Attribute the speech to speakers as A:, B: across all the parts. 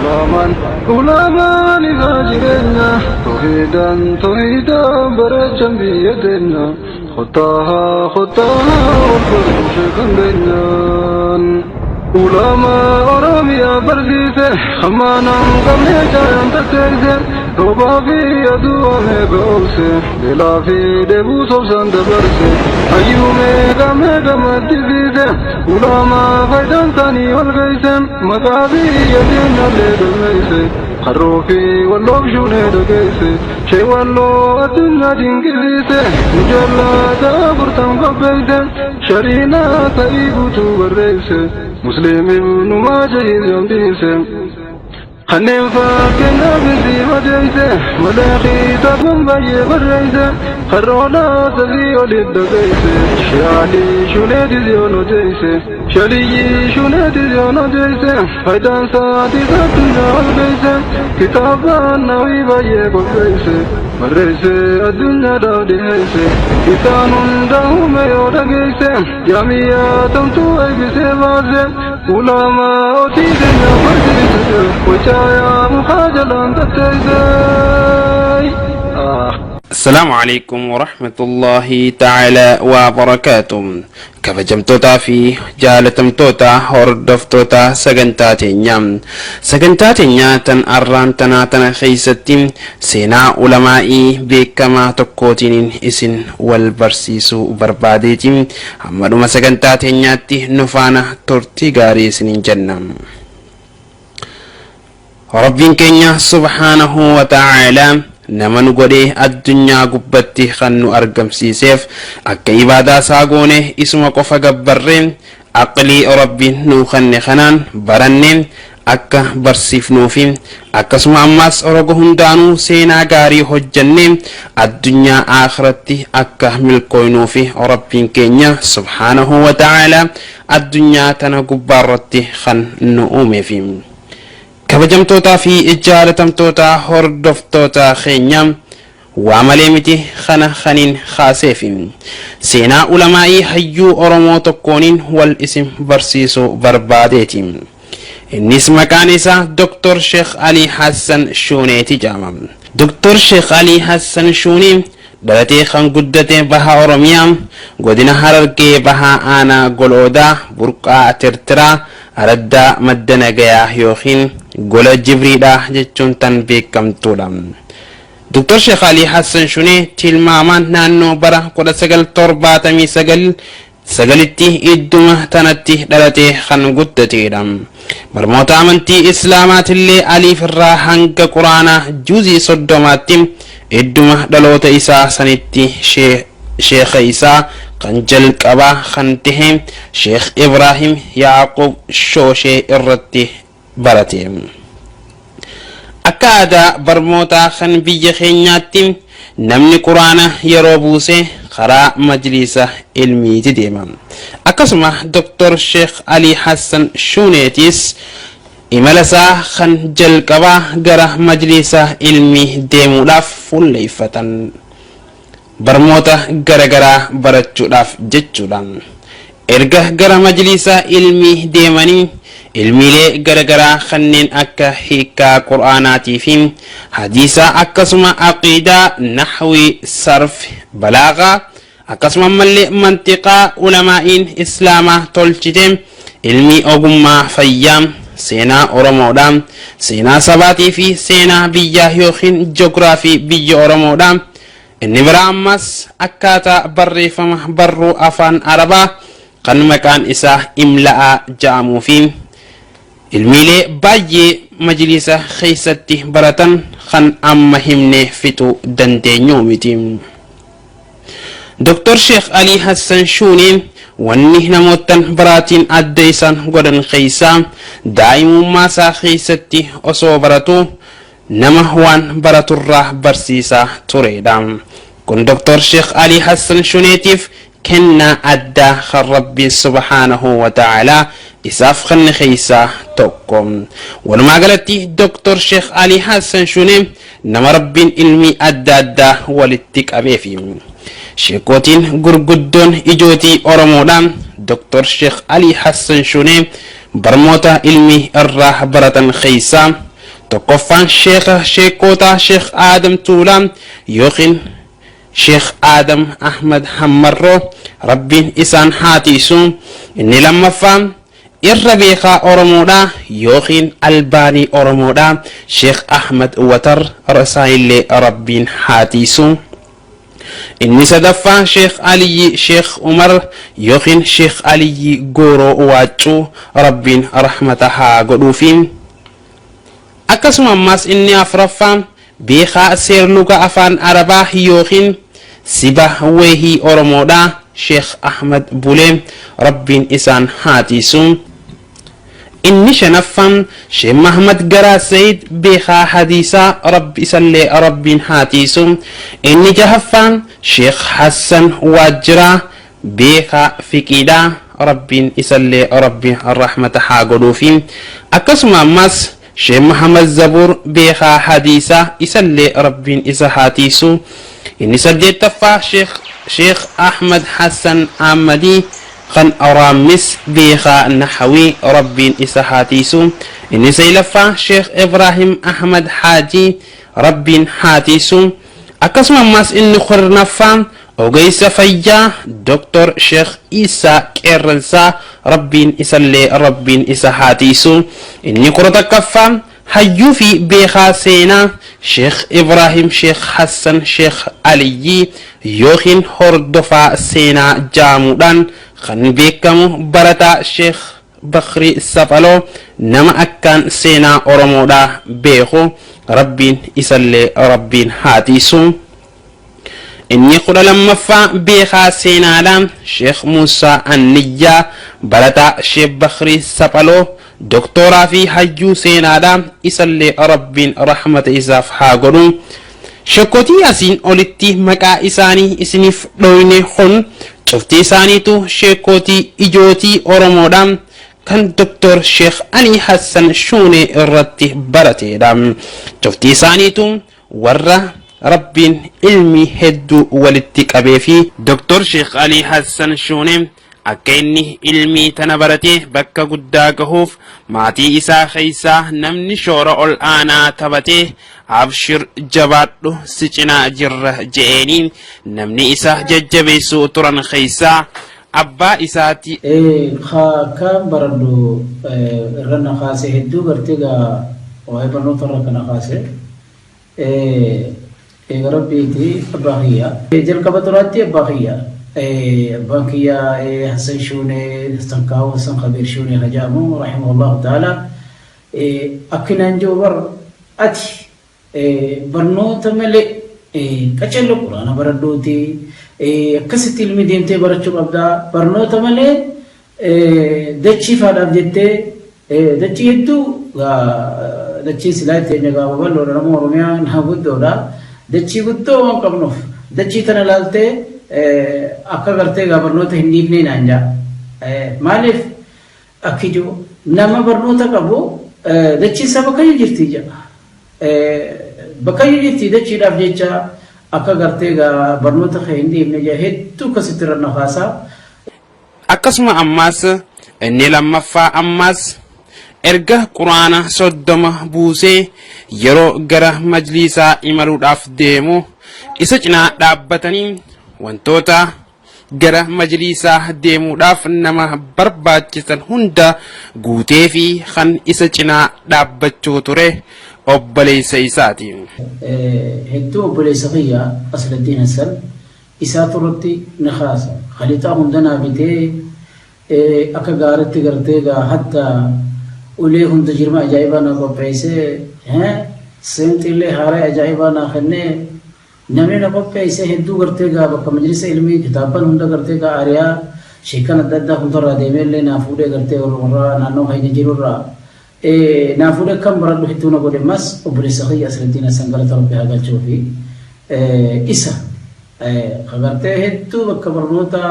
A: Ulamaan ulamaan ifaa jireenya tawhiidaan tawhiidaan bareechan biyya teenya kottaa kottaa wal baruu sheekan keenyaan. Ulamaa Oromiyaa barsiise hammaanaan qabnee caayan tatteesse roobaa fi aduu meeqa obse beelaa fi dheebuu sobsaan dabarse hayyuu meeqa meeqa maddisiise ulamaa faayidaan isaanii ol geesse maqaa biyya teenyallee galmeesse harroo fi walloof shuunee dhageesse shee walloo addunyaa dinqisiise mujallada afurtan qopheesse shariinaa ta'ii guutuu barreesse musliim ibnu maajahis yombiise kanneen fakkeenyaaf isii madeesse malee kitaaban baay'ee barreesse harroolaa sadii olitti dhageesse shaalii shuneetis yoon odeesse shaliyyi shuneetis yoon odeesse faayidaan isaatis addunyaa ol geesse kitaabaan nawii baay'ee qopheesse barreesse addunyaadhaaf dhiheesse isaan hunda uume yoo dhageesse jaamiyyaa tamtuu eebbisee baase ulamaa otii keenya barsiise wacaayaa mukaa jalaan tatteesse.
B: Assalaamu alaikum warahmatullahi ta'ala wa barakaatuh. Kabajamtootaa fi jaalatamtoota hordoftoota sagantaa teenyaa. Sagantaa teenyaa tan arraan tanaa tana keessatti seenaa ulamaa'ii beekamaa tokkootiin isin wal barsiisuu barbaadeeti. Hamma dhuma sagantaa teenyaatti nu faana turtii gaarii isiniin jenna. Rabbiin keenya subhaanahu wa ta'aalaa nama nu godhee addunyaa gubbatti kan nu argamsiiseef akka ibaadaa isaa goone isuma qofa gabbarree aqlii Rabbiin nuu kenne kanaan baranne akka barsiifnuufi akkasuma ammaas roga hundaanuu seenaa gaarii hojjenne addunyaa aakiratti akka milkooynuufi Rabbiin keenya subhaanahu wa ta'aalaa addunyaa tana gubbaarratti kan nu uumeefi. Kabajamtootaa fi jaalatamtoota hordoftoota keenya waa malee miti kana kaniin kaaseefi seenaa ulamaa'ii hayyuu Oromoo tokkooniin wal isin barsiisuu barbaadeeti. Innis maqaan isaa Dr. Sheekh Alii Hassan Shuuneeti jedhama. Dr. Sheekh Alii Hassan Shuunee dhalatee kan guddate baha Oromiyaa godina Harargee bahaa aanaa Goloodaa burqaa Tirtiraa araddaa madda nagayaa yookiin gola Jibriidha jechuun tan beekamtuudha. Dr. Sheekh Alii Hassan Shunee tilmaamaan naannoo bara 1979 sagalitti idduma tanatti dhalatee kan guddateedha. Barnoota amantii Islaamaatillee aliif irraa hanga Quraanaa juuzii 30tti idduma dhaloota isaa sanitti sheekha isaa kan jalqabaa kan tahe Sheekh Ibraahim Yaaqub Shooshee irratti barate. Akka aadaa barnootaa kan biyya keenyaatti namni Quraana yeroo buuse karaa majliisa ilmiiti deema. Akkasuma Dr. Sheekh Alii Hassan Shuuneetis imala isaa kan jalqabaa gara majliisa ilmii deemuudhaaf fuulleeffatan. Barnoota garagaraa barachuudhaaf jechuudha. Erga gara majliisa ilmii deemanii ilmiilee garagaraa kanneen akka hiikkaa Qur'aanaatii fi hadiisaa akkasuma aqiidaa, nahwii, sarf, balaagaa akkasuma ammallee mantiqaa ulamaa'iin islaamaa tolchite ilmii ogummaa fayyaa seenaa Oromoodha, seenaa sabaatii fi seenaa biyyaa yookiin ji'oogiraafii biyya Oromoodha. Inni biraa ammas akkaataa barreeffama barruu afaan Arabaa kan maqaan isaa Imla'aa jedhamuu fi ilmiilee baay'ee majliisa keessatti baratan kan amma himnee fixuu dandeenyu miti. Dr. Sheekh Alii Hassan Shuunee wanni namootan biraatiin adda isaan godhan keessaa daa'imummaa isaa keessatti osoo baratu nama waan baraturraa barsiisaa turedha. Kun Dr. Sheekh Alii Hassan Shuneetiif kennaa addaa kan Rabbiin subhaanahu wa ta'aalaa isaaf kenne keessaa tokko. Walumaa galatti Dr. Sheekh Alii Hassan Shunee nama Rabbiin ilmii adda addaa walitti qabeefi. Sheekootiin gurguddoon ijootii Oromoodha. Dr. Sheekh Alii Hassan Shunee barnoota ilmii irraa baratan keessaa Tokkoffaan sheekha sheekkootaa Sheekh Aadam Tuulaa yookiin Sheekh Aadam Ahmad Hammarroo, Rabbiin isaan haa tiisu. Inni lammaffaa irra beekaa Oromoodha yookiin Albaanii Oromoodha, Sheekh Ahmad Watar, isaanillee Rabbiin haa tiisu. Inni sadaffaa Sheekh Aliyyi Sheekh Umar yookiin Sheekh Aliyyi Gooroo Waaccuu, Rabbiin rahmata haa godhuufi. Akkasuma ammaas inni afraffaa beekaa seerluga afaan Arabaa yookiin Siba Weehii Oromoodha, Sheekh Ahmad Bulee, Rabbiin isaan haa tiisu. Inni shanaffaan Sheekh Mahmad Garaa Sayid, beekaa hadiisaa, Rabbi isallee Rabbiin haa tiisu. Inni jahaffaan Sheekh Hassan Waajjiraa, beekaa fiqiidha, Rabbiin isallee Rabbiin rahmata haa godhuufi. Akkasuma ammas Sheekh Muhammad Zabuur, beekaa hadiisaa, isallee Rabbiin isa haa tiisu. Inni saddeettaffaa Sheekh Ahmad Hassan Ahmadii kan Raammis, beekaa nahawii, Rabbiin isa haa tiisu. Inni saglaffaa Sheekh Ibraahim Ahmad Haajii, Rabbiin haa tiisu. Akkasuma ammas inni 10ffaa ogeessa fayyaa Dr. Sheekh Isaa Qeerransaa, Rabbiin isallee Rabbiin isa haa tiisu. Inni 11ffaa hayyuu fi beekaa seenaa Sheekh Ibraahim Sheekh Hassan Sheekh Aliyyii yookiin hordofaa seenaa jaamuudhaan kan beekamu, barataa Sheekh Bakrii Saphaloo, nama akkaan seenaa Oromoodhaa beeku, Rabbiin isallee Rabbiin haa tiisu. Inni 12ffaa beekaa seenaadha, Sheekh Muusaa Anniyyaa, barataa Sheekh Bakrii Saphaloo, doktooraa fi hayyuu seenaadha, isallee Rabbiin rahmata isaaf haa godhu. Sheekotii asiin olitti maqaa isaanii isiniif dhoyne kun cufti isaaniitu sheekotii ijootii Oromoodha kan Dr. Sheekh Alii Hassan Shuunee irratti barateedha. Cufti isaaniitu warra Rabbiin ilmi hedduu walitti qabee fi Dr. Sheekh Alii Hassan Shuunee akka inni ilmii tana baratee bakka guddaa gahuuf maatii isaa keessaa namni shoora ol aanaa taphatee, "Abshir, jabaadhu, si cinaa jirra," je'eenii namni isa jajjabeessuu turan keessaa abbaa isaati.
C: Kan baradhu irra na kaase hedduu gartee gaa waa'ee barnoota irra kana kaase eega Rabbiiti abbaa kiyya. Jalqaba duraatti abbaa kiyya. Abbaan kiyya Hassan Shuunee, Hassan Kaawoo, Hassan Kabiir Shuunee ka jedhamu, rahimahullahu ta'ala, akkinaan jiru bar ati barnoota malee qacello Quraana baradhuuti, akkasitti ilmi deemtee barachuu qabdaa, barnoota malee dachii faadhaaf jettee dachii hedduu, dachii silaa teenya gaa babal'oodha, nama Oromiyaa naa guddoodha, dachii guddoo waan qabnuuf dachii tana laaltee akka gartee gaa barnoota hin dhiifnee naan jaa. Maaliif akki jiru nama barnoota qabu dachiin isaa bakkayyuu jirti jedha. Bakkayyuu jirti, dachiidhaaf jecha akka gartee gaa barnoota kee hin dhiifne jedha, hedduu akkasitti irra na kaasaa.
B: Akkasuma ammaas inni lammaffaa ammaas erga Quraana 30 buusee yeroo gara majliisaa imaluudhaaf deemu isa cinaa dhaabbatanii wantoota gara majliisaa deemuudhaaf nama barbaachisan hunda guutee fi kan isa cinaa dhaabbachuu ture obboleessa isaati.
C: Hedduu obboleessa kiyya Asladdiin Hassan isaa turutti na kaasa. Khaliixaa hunda naa bitee akka gaaritti gartee gaa hatta ulee hunda jirma ajaa'ibaa naa qopheessee, seemxiillee haaraa ajaa'ibaa naa kennee, namni na qopheesse hedduu gartee gaa bakka majlisa ilmii kitaabban hunda gartee gaa ariyaa sheekan adda addaa hundarraa deemee illee naa fuudhee, gartee warra naannoo keenya jirurraa naa fuudhee kan baradhu hedduu na godhe. Mas obboleessa kiyya Asraddiin Hassan galata Rabbi haa galchuu fi isa gartee hedduu bakka barnoota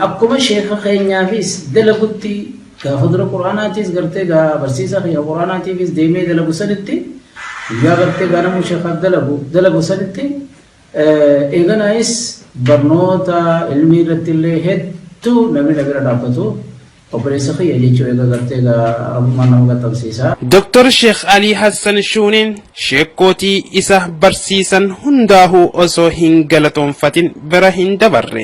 C: akkuma sheeka keenyaafis dalagutti gaafa dura Quraanaatiis gartee gaa barsiisaa kiyya Quraanaatiifis deemee dalagu sanitti, guyyaa gartee gaa namuu sheekaaf dalagu sanitti, eeganaayis barnoota ilmii irratti illee hedduu namni na bira dhaabbatu. Obboleessa kiyya jechuu eega gartee egaa Rabbummaan nama qaxxamsiisa.
B: Doktar Sheekh Alii Hassan Shuuneen sheekkootii isa barsiisan hundaahuu osoo hin galatoonfatin bira hin dabarre.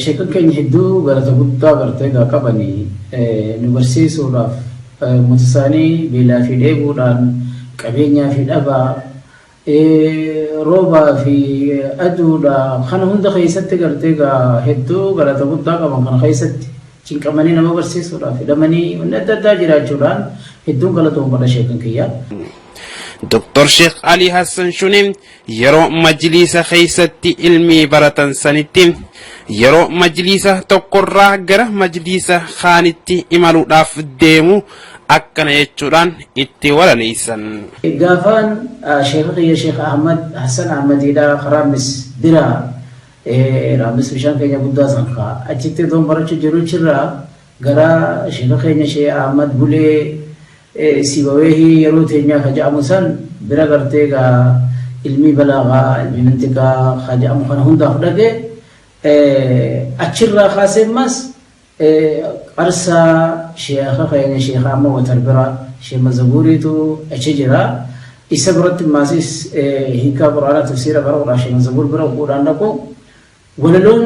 C: Sheekkan keenya hedduu galata guddaa gartee egaa qabani nu barsiisuudhaaf ummata isaanii beelaa fi dheebuudhaan qabeenyaa fi dhabaa Roobaa fi aduudha kana hunda keessatti gartee egaa hedduu galata guddaa qaban kana keessatti cinqamanii nama barsiisuudhaaf hidhamanii wanni adda addaa jiraachuudhaan hedduun galatoomfadha sheekan kiyya.
B: Doktor Sheekh Alii Hassan Shunee yeroo majliisa keessatti ilmii baratan sanitti yeroo majliisa tokkorraa gara majliisa kaanitti imaluudhaaf deemu akkana jechuudhaan itti walaleessan.
C: Gaafaan sheekha kiyya Sheekh Ahmad Hassan Ahmadiidha Raammis bira, Raammis bishaan keenya guddaa san kaa achitti odoon barachu jiru achirraa gara sheekha keenya Sheekh Ahmad Bulee Siibaweehii yeroo teenyaa ka ja'amu san bira gartee gaa ilmii balaagaa, ilmii mantiqaa ka ja'amu kana hundaaf dhaqe. Achirraa kaasee ammas Qarsaa sheekha keenya sheekha amma watar bira sheekh Mazabuuriitu achi jira. Isa biratti maasis hiikaa Qur'aanaa tafsiira baruudhaaf sheekh Mazabuur bira ogguudhaan dhaqu walaloon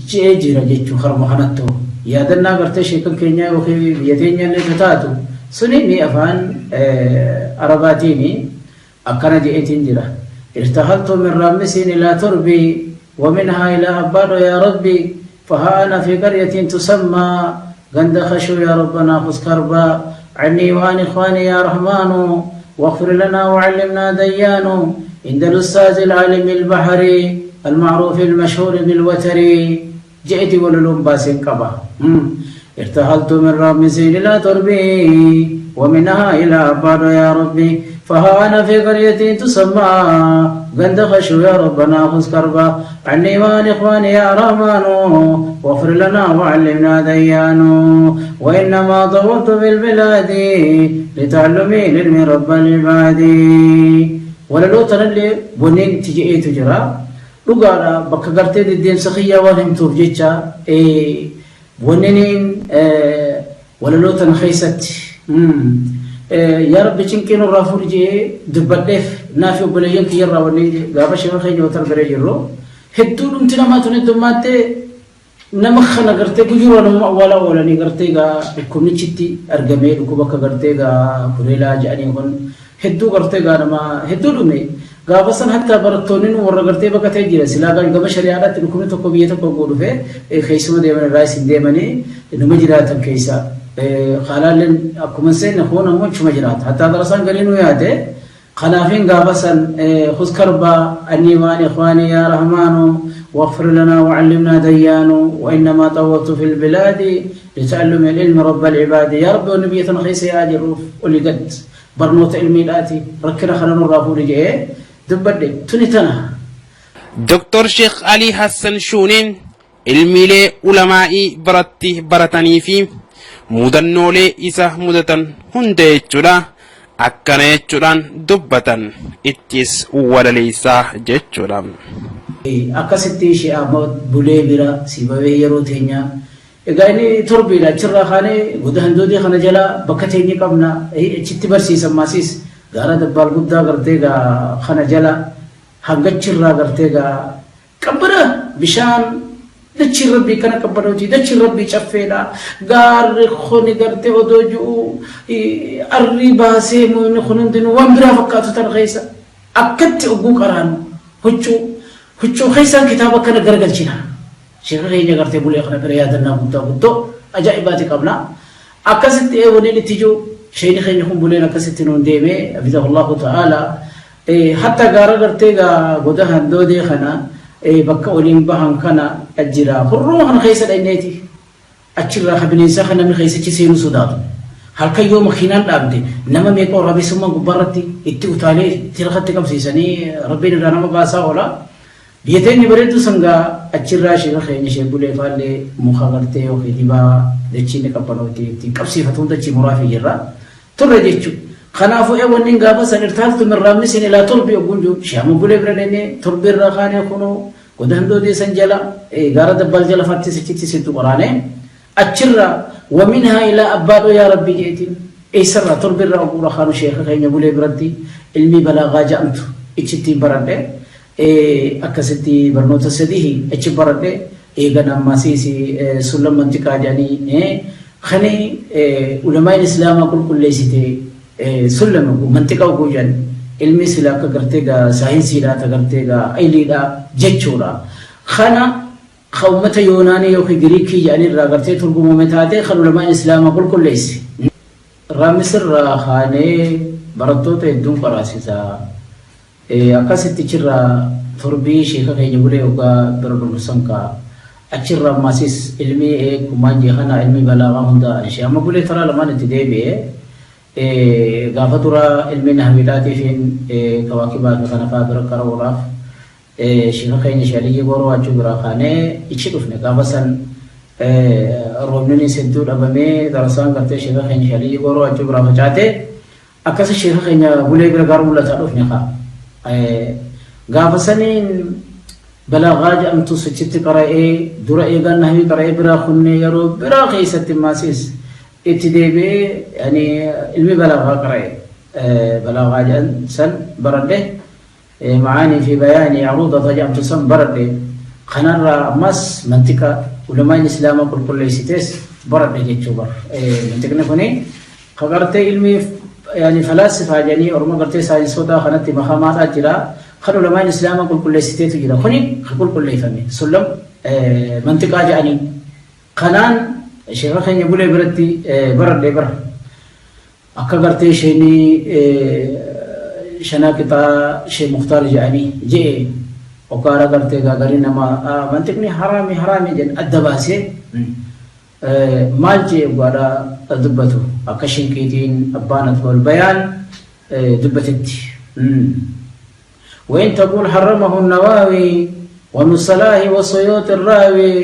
C: je'ee jira jechuu karuma kanattu. Yaadannaa gartee sheekan keenyaa yookiin biyya teenyaallee taatu suni ni afaan Arabaatiini. Akkana je'eetiin jira. Irtahaltu min Raamisiin ilaa Torbii wa minhaa ilaa Abbaadho yaa Rabbi fahaa ana fi qaryatiin tusammaa ganda khashuu yaa Rabbanaa khuz karbaa cannii wa an ikhwaanii yaa Rahmaanu waghfir lanaa wa callimnaa dayyaanu inda al-ustaazi al-aalimi al-bahari al-ma'ruufi al-mashhuuri bil-watari je'eeti walaloon baaseen qaba. Irtahaltu min Raamisiin ilaa Torbii wa minhaa ilaa Abbaadho yaa Rabbi fahaa ana fi qaryatiin tusammaa ganda khashuu yaa Rabbanaa khuz karbaa cannii wa an ikhwaanii yaa Rahmaanu waghfir lanaa wa callimnaa dayyaanu wa innamaa dawwabtu fil bilaadi lita'allumii ilmi rabbal ibaadi. Walaloo tanallee wanni itti je'eetu jira. Dhugaadha, bakka gartee deddeemsa kiyyaa waan himtuuf jecha wanniniin walaloo tana keessatti yaa Rabbi cinqii nurraa fuudhi je'ee dubbadheef naafi obboleeyyan kiyyarraa wanni gaafa sheeka keenya watar biree jirru hedduu dhumti namaa tun heddummaattee nama kana gartee guyyuurraa namuma awwaalaa oolanii gartee gaa dhukkubnichitti argamee dhukkuba akka gartee gaa kuleelaa jedhanii kun hedduu gartee gaa nama hedduu dhume. Gaafa san hatta barattoonni nu warra gartee baqatee jira silaa gaa gama shari'aadhaatti dhukkubni tokko biyya tokko hogguu dhufe keessuma deeman irraa isin deemanii numa jiraatan keessa haalaalleen akkuma hin seenne kuun ammoo achuma jiraata hattaa darasaan garii nu yaade. Kanaafin gaafa san khuz karbaa annii wa an ikhwaanii yaa rahmaanu waghfir lanaa wa allimnaa dayyaanu wa innamaa xawwabtu fil bilaadi lita'allumi al-ilmi rabbal ibaadi. Yaa Rabbi, wanni biyya tana keessa yaa'aa jirruuf olii gad barnoota ilmiidhaati, rakkina kana nurraa fuudhi je'ee dubbadhe tuni tana.
B: Doktor Sheekh Alii Hassan Shuuneen ilmiilee ulamaa'ii biratti baratanii fi mudannoolee isa mudatan hunda jechuudha akkana jechuudhaan dubbatan ittis walaleessaa jechuudha.
C: Akkasitti ishee amma bulee bira siibawee yeroo teenyaa egaa inni torbiidha achirraa kaanee goda handoodee kana jala bakka teenye qabna achitti barsiisan maasiis gaara dabbaal guddaa gartee gaa kana jala hangachirraa gartee gaa Qabbana bishaan dachiin Rabbii kana qabbanootii, dachiin Rabbii caffeedha. Gaarri kuni gartee odoo ji'u arrii baasee muyni kun hundinuu waan biraa fakkaatu tana keessa akkatti ogguu qaraanu huccuu huccuu keessaan kitaaba akkana garagalchina. Sheekha keenya gartee bulee kana bira yaadannaa guddaa guddoo ajaa'ibaati qabna. Akkasitti ee waliin itti jiru sheekni keenya kun buleen akkasitti nuun deemee hafizahullahu ta'ala. Hatta gaara gartee gaa goda handoodee kana bakka oliin bahan kana jira. Hurruma kana keessa dhayneeti. Achirraa ka bineensaa kan namni keessachi seenuu sodaatu. Halkan yoo makiinaan dhaabde nama meeqa waraabessummaan gubbaarratti itti utaalee itti rakatti qabsiisanii rabbiin irraa nama baasaa oola. Biyya teenya bareedduu san gaa achirraa sheeka keenya sheek Bulee faallee muka gartee yookiin dibaa dachii ni qabbanooti ittiin qabsiifatu hunda achii muraafii jirra. Turre jechu. Kanaafuu ee wannin gaafa san irtaaltu min raammisin ilaa torbi ogguun jiru shaama bulee bira dhenne torbi irraa kaanee kunoo goda handoodee san jala gaara dabbaal jala fattis achitti sittu qoraane achirra Waminhaa ilaa abbaadhoo yaa Rabbi jeetiin eessarraa torbirraa oguura kaanu sheekha keenya bulee biratti ilmii balaagaa ja'amtu ichittiin baradhe. Akkasitti barnoota sadihi achi baradhe. Eegan ammasiis sullam mantiqaa jedhanii kani ulamaan islaamaa qulqulleessite sullama mantiqa oguu jedhan ilmi sila akka gartee gaa saayinsiidha ta gartee gaa iliidha jechuudha. Kana ka ummata Yoonaanii yookiin Giriikii jedhanii irraa gartee turgumame taate kan ulamaan islaamaa qulqulleesse. Raamisirraa kaanee barattoota hedduun qaraasisa. Akkasitti achirraa torbii sheeka keenya bulee hoggaa bira dhufnu san kaa achirraa ammasis ilmii kumaan jee kana ilmii balaagaa hunda ishee amma bulee taraa lamaan itti deebi'e. Gaafa dura ilmii nahwiidhaatiifiin kawaakibaa fi kana fa'aa bira qara'uudhaaf sheeka keenya Sheekh Aliyyii Gooroo Waachuu biraa kaanee ichi dhufne. Gaafa san roobninis hedduu dhabamee darasaan gartee sheeka keenya Sheekh Aliyyii Gooroo Waachuu biraa facaate. Akkasi sheeka keenya bulee bira gaara mul'ataa dhufne kaa. Gaafa saniin balaagaa jedhamtu achitti qara'ee dura eegaan nahwii qara'ee biraa kunne yeroo biraa keessatti maasis itti deebi'ee yani ilmi balaagaa qara'e. Balaagaa jedhan san baradhe. Macaanii fi bayaanii aruudata jedhamtu san baradhe. Kanarraa ammas mantiqa ulamaan islaamaa qulqulleessites baradhe jechuu bar. Mantiqni kuni ka gartee ilmi yani falaasifaa jedhanii orma gartee saayinsootaa kanatti makamaadhaa jira. Kan ulamaan islaamaa qulqulleessiteetu jira. Kuni ka qulqulleeffame sullam mantiqaa jedhanii. Kanaan sheeka keenya bulee biratti baradhe bara. Akka gartee isheen shanaa qixaa shee Muktaar jedhanii je'e okaara gartee gaagarii nama mantiqni haraami haraami jedhan adda baasee maal je'e dhugaadha dubbatu akka shinqiitiin abbaan atbal bayaan dubbatetti. وإن تقول حرمه النواوي وابن الصلاح والسيوط الراوي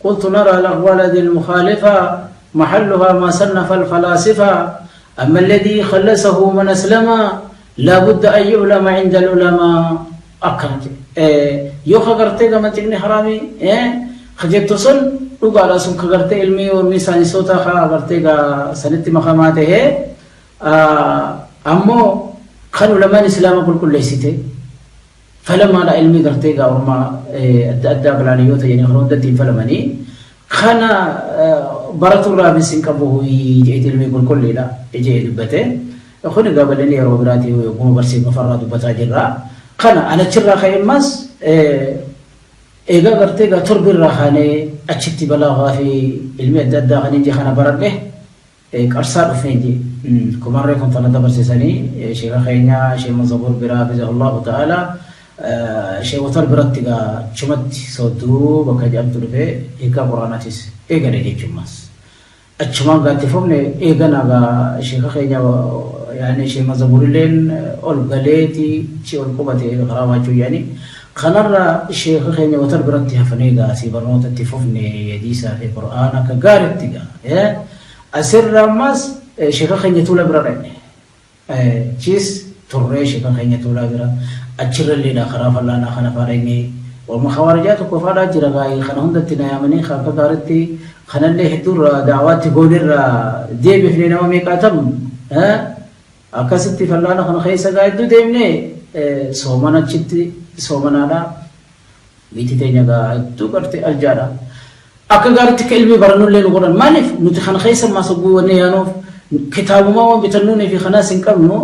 C: قلت نرى الأقوال ذي المخالفة محلها ما صنف الفلاسفة أما الذي خلصه من أسلم لا بد أن يعلم عند العلماء. أكرت يو خغرتي كما تغني حرامي خجبت سن dhugaadha sun ka gartee ilmi ormi saayinsoota ka gartee sanitti makamaa tahee ammoo kan ulamaan islaama qulqulleessite falamaadha ilmi gartee gaa ormaa adda addaa bilaaniyyoota jedhanii kan hundatti hin falamanii kana baraturraa bis hin qabu jeeti ilmi qulqulliidha jee dubbate. Kun egaa bal'inni yeroo biraati yogguma barsiifafarraa dubbataa jirra. Kana anachirraa ka'e ammas eegaa gartee gaa torbirraa kaanee achitti balaagaa fi ilmi adda addaa kan inji kana baradhe. Qarsaa dhufnee je kumarree kun tana dabarsisanii sheeka keenya shee Mazabur biraa hafizahullahu ta'ala shee Watar biratti gaa achumatti soodduu bakka jedhamtu dhufee hiikaa Qur'aanaatis eegale jechuumas. Achumaan gaa itti fufne eegana gaa sheeka keenya yaani shee Mazaburilleen ol galeeti chi ol qubate karaa waachuu yaani kanarra sheeka keenya Watar biratti hafnee gaa asii barnoota itti fufne hadiisaa fi Qur'aana akka gaaritti gaa. Asirra ammas sheeka keenya Tuulaa bira dhaqne. Achiis turree sheeka keenya Tuulaa bira. Achirra illeedha karaa fallaanaa kana faa dhaqne. Orma khawaarijaa tokko faadhaa jira gaa'ii kana hundatti na yaamanii akka gaaritti kanallee hedduurra da'awaatti goonerra deebifne nama meeqaatam. Akkasitti fallaana kana keessa gaa hedduu deemne soomana achitti soomanaadha. Biitti teenya gaa hedduu gartee arjaadha. Akka gaaritti akka ilmii barannullee nu godhan. Maaliif nuti kana keessa ammaas hogguu wanni yaanuuf kitaabumaa waan bitannuunii fi kanaas hin qabnu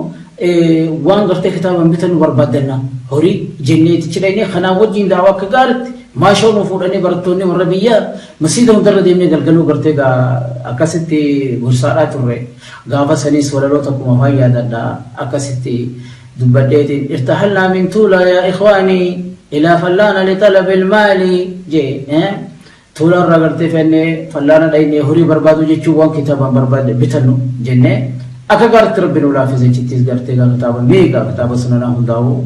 C: waan gartee kitaabaan bitannu barbaaddanna. Horii jennee itti dhaqnee kanaan wajjin daawaa akka gaaritti maashoo nu fuudhanii barattoonni warra biyyaa masiida hundarra deemnee galgaluu gartee gaa akkasitti gorsaadhaa turre. Gaafa saniis walaloo takkuma faan yaadadha akkasitti dubbadheetiin irtahalnaa min tuulaa yaa ikhwaanii ilaa fallaana li talabil maali jee tuulaa irraa gartee fe'annee fallaana dhaynee horii barbaadu jechuun waan kitaabaan barbaadne bitannu jennee akka gaaritti rabbi nu laaffise achittis gartee gaa kitaaba meeqa kitaaba sunanaa hundaa'u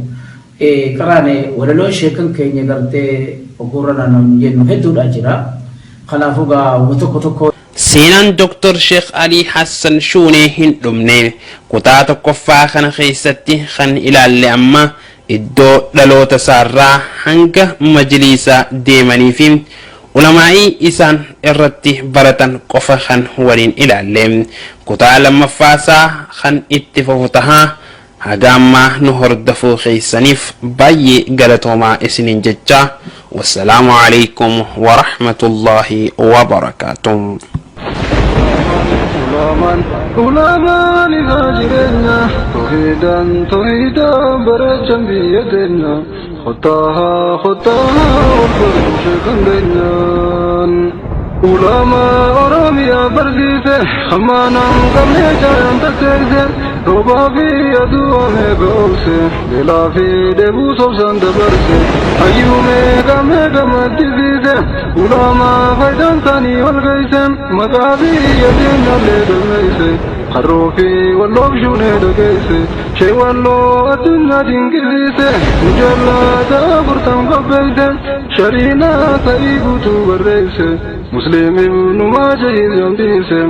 C: qaraane walaloon sheekan keenya gartee ogurra naannoon jennu hedduudha jira. Kanaafuu gaa tokko tokko.
B: Seenaan Dr. Sheekh Alii Hassan Shuunee hin dhumne. Kutaa tokkoffaa kana keessatti kan ilaalle amma iddoo dhaloota isaarraa hanga majliisa deemanii fi Ulamaa'ii isaan irratti baratan qofa kan waliin ilaalle. Kutaa lammaffaa isaa kan itti fufu taha. Haga ammaa nu hordofuu keessaniif baay'ee galatoomaa isiniin jecha wassalaamu alaikum warahmatullaahi wabarakaatuh.
A: Ulamaan ulamaan ifaa jireenya tawhiidaan tawhiidaan bareechan biyya teenya kottaa kottaa wal baruu sheekan keenyaan. Ulamaa Oromiyaa barsiise hammaanaan qabnee caayan takkeesse roobaa fi aduu amee goobse beelaa fi dheebuu sobsaan dabarse hayyuu meeqa meeqa maddisiise ulamaa faayidaan isaanii ol geesse maqaa biyya teenyallee galmeesse harroo fi walloof shuunee dhageesse shee walloo addunyaa dinqisiise mujallada afurtan qopheesse shariinaa ta'ii guutuu barreesse muslim ibnu maajahis yombiise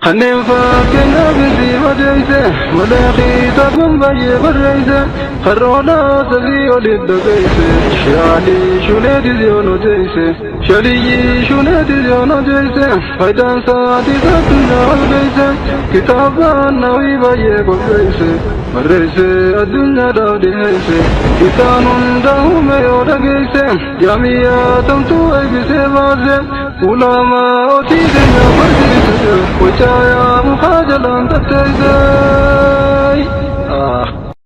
A: kanneen fakkeenyaaf isii madeesse malee kitaaban baay'ee barreesse harroodhaa sadii olit dhageesse shaalii shuneetis yoon odeesse shaliyyi shuneetis yoon odeesse faayidaan isaatis addunyaa ol geesse kitaabaan nawii baay'ee qopheesse barreesse addunyaadhaaf dhiheesse isaan hunda uume yoo dhageesse jaamiyyaa tamtuu eebbisee baase ulamaa otii keenya barsiise wacaayaa mukaa jalaan tatteesse. Ah.